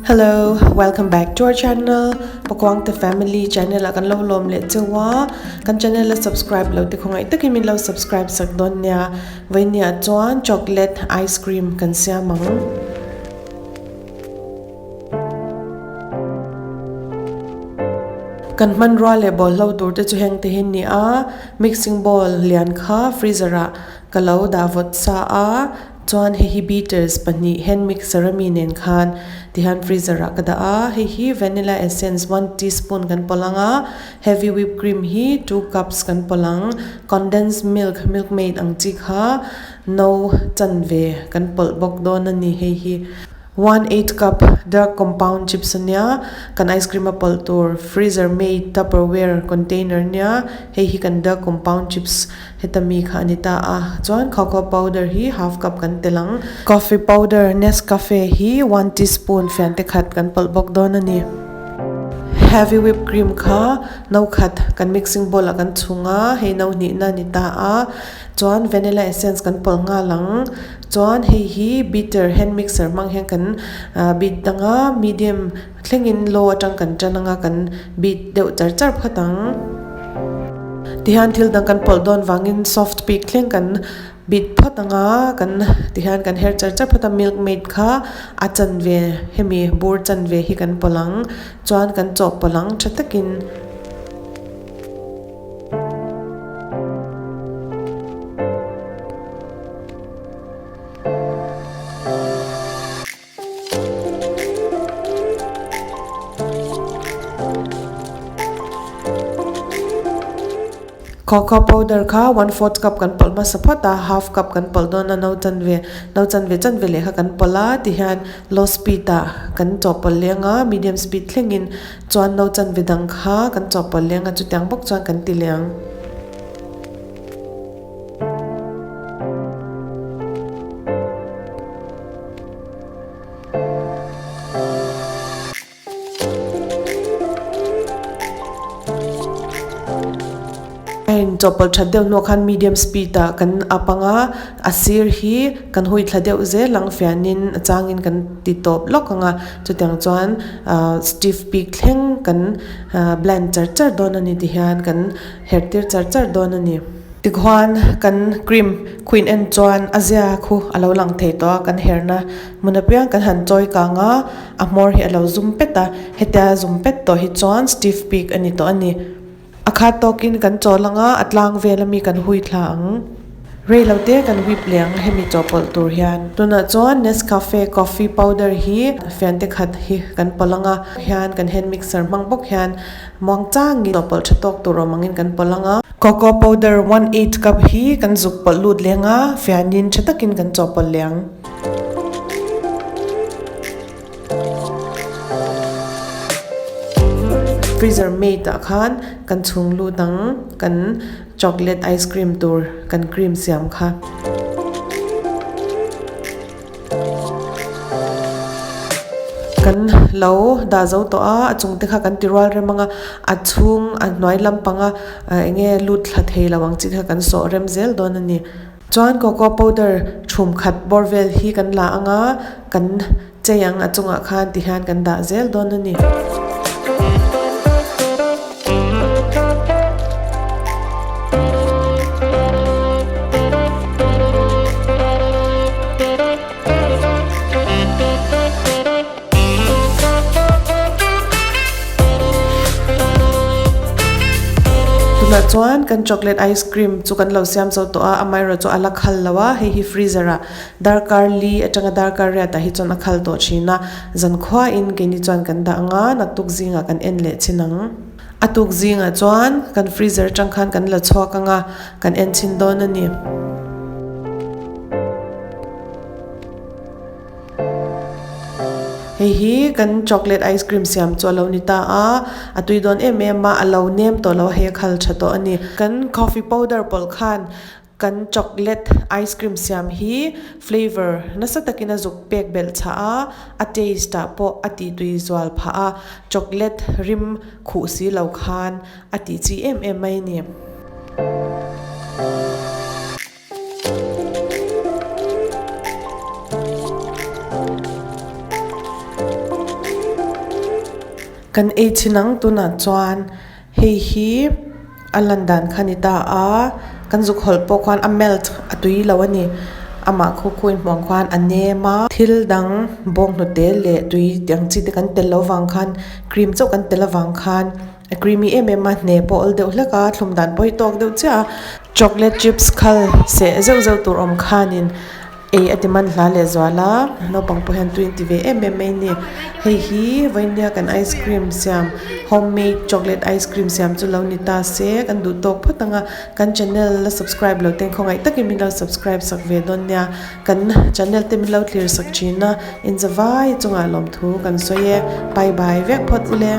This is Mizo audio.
Hello, welcome back to our channel Pakuangte family channel ah kan lo lawm leh cheu a, kan channel a subscribe lo te khawngaih takin min lo subscribe sak dawn nia, vawinia chuan chocolate ice cream kan siam ang. Kan hmanrua leh bawlhlo tur te chu heng te hi ni a, mixing bowl lian kha freezer ah ka lo dah vawt sa a, chuan hei hi beaters pahnih hand mixer ami nen khan tihian freezer ah ka dah a, hei hi vanilla essence one teaspoon kan pawlh ang a, heavy whip cream hi two cups kan pawlh ang, condensed milk milk maid ang chi kha no chanve kan pawlh bawk dawn a ni hei hi. 1/8 cup dark compound chips ania, kan ice cream a pawlh tur freezer made tupperware container ania, hei hi kan dark compound chips heta mi kha a ni ta a, chuan cocoa powder hi half cup kan telh ang, coffee powder nescafe hi one teaspoon fian te khat kan pawlh bawk dawn a ni. Heavy whip cream kha no khat kan mixing bowl ah kan chhung a, hei no hnihna a ni ta a, chuan vanilla essence kan pawlh nghal ang. Chuan hei hi beater hand mixer hmang hian kan beat dang a medium thlengin low atang kan tan anga kan beat deuh char char phawt ang. Tihian thil dang kan pawlh dawn vangin soft peak thleng kan beat phawt anga kan tihian kan her char char phawt a milk maid kha a chanve hemi bur chanve hi kan pawlh ang chuan kan chawhpawlh ang tha takin. Cocoa powder kha one fourth cup kan pawlh hmasa phawt a, half cup kan pawlh dawn a no chanve no chanve chanve leh kha kan pawlh a tihian low speed ah kan chawhpawlh leng a medium speed thlengin chuan no chanve dang kha kan chawhpawlh leng a chutiang bawk chuan kan ti leh ang. A inchawhpawlh that deuh hnuah khan medium speed ah kan up ang a, a sir hi kan hui thla deuh zel ang fianin a changin kan ti tawp lawk ang a, chutiang chuan ahh stiff peak thleng kan blend char char dawn a ni ti hian kan her tir char char dawn a ni. Tikhuan kan cream queen en chuan a zia khu a lo lang thei tawh a, kan herna hmun apiang kan han chawi kang a, a hmawr hi a lo zum pet a, hetia zum pet tawh hi chuan stiff peak a ni tawh a ni. A khat tawkin kan chawl ang a, a tlang vel ami kan hui thla ang. Rei lo te kan whip leh ang hemi chawhpawlh tur hian. Tunah chuan Nescafe coffee powder hi fiante khat hi kan pawlh ang a, hian kan hand mixer hmang bawk hian muang changin chawhpawlh tha tawk tur awm angin kan pawlh ang a. Cocoa powder 1/8 cup hi kan zuk pawlh lut leng a, fianin tha takin kan chawhpawlh leh ang. Freezer made ah khan kan chhung lut ang kan chocolate ice cream tur kan cream siam kha. Kan lo dah zo tawh a a chung te kha kan ti rual rem ang a a chhung a hnuai lampanga eng nge lut thla thei lo ang chi kha kan sawh rem zel dawn a ni. Chuan cocoa powder chhum khat bawr vel hi kan la ang a, kan chei ang a chungah khan ti hian kan dah zel dawn a ni. Tunah chuan kan chocolate ice cream chu kan lo siam zo tawh a, amaherawh chu a la khal lo a, hei hi freezer ah darkar li atanga darkar riat ah hi chuan a khal tawh thin a, zankhuain keini chuan kan dah ang a, naktuk zingah kan en leh chin ang. A tuk zingah chuan kan freezer atang khan kan la chhuak ang a, kan en chhin dawn a ni. Hei hi kan chocolate ice cream siam chu a lo ni ta a, a tui dawn em em a, a lo nem tawh lo a hei a khal tha tawh a ni. Kan coffee powder pawlh khan kan chocolate ice cream siam hi flavour nasa takin a zuk pek belh chhah a, a taste ah pawh a tih tui zual phah a, chocolate rim khuh si lo khan a tih chi em em mai a ni. Kan ei chhin ang tunah chuan hei hi a lan dan kha a ni ta a kan zuk hawlh pawh khuan a melt a tui lo a ni amah khu khu in hmuh ang khuan a nem a thil dang bawnghnute leh tui tih ang chi te kan tel loh vang khan cream chauh kan tel avang khan a creamy em em a hne pawh a awl deuh hlek a thlum dan pawh hi tawk deuh chiah a chocolate chips khal seh zeuh zeuh tur awm khanin. Ei a ti man hla leh zual a, naupang pawh hian tui an ti ve em em mai a ni. Hei hi vawinia kan ice cream siam home made chocolate ice cream siam chu lo ni ta se kan duh tawk phawt ang a, kan channel la subscribe lo ten khawngaih takin min lo subscribe sak ve dawn nia. Kan channel te min lo thlir sak thin a, inzavai chungah lawmthu kan sawi e. Bye bye vek phawt ule.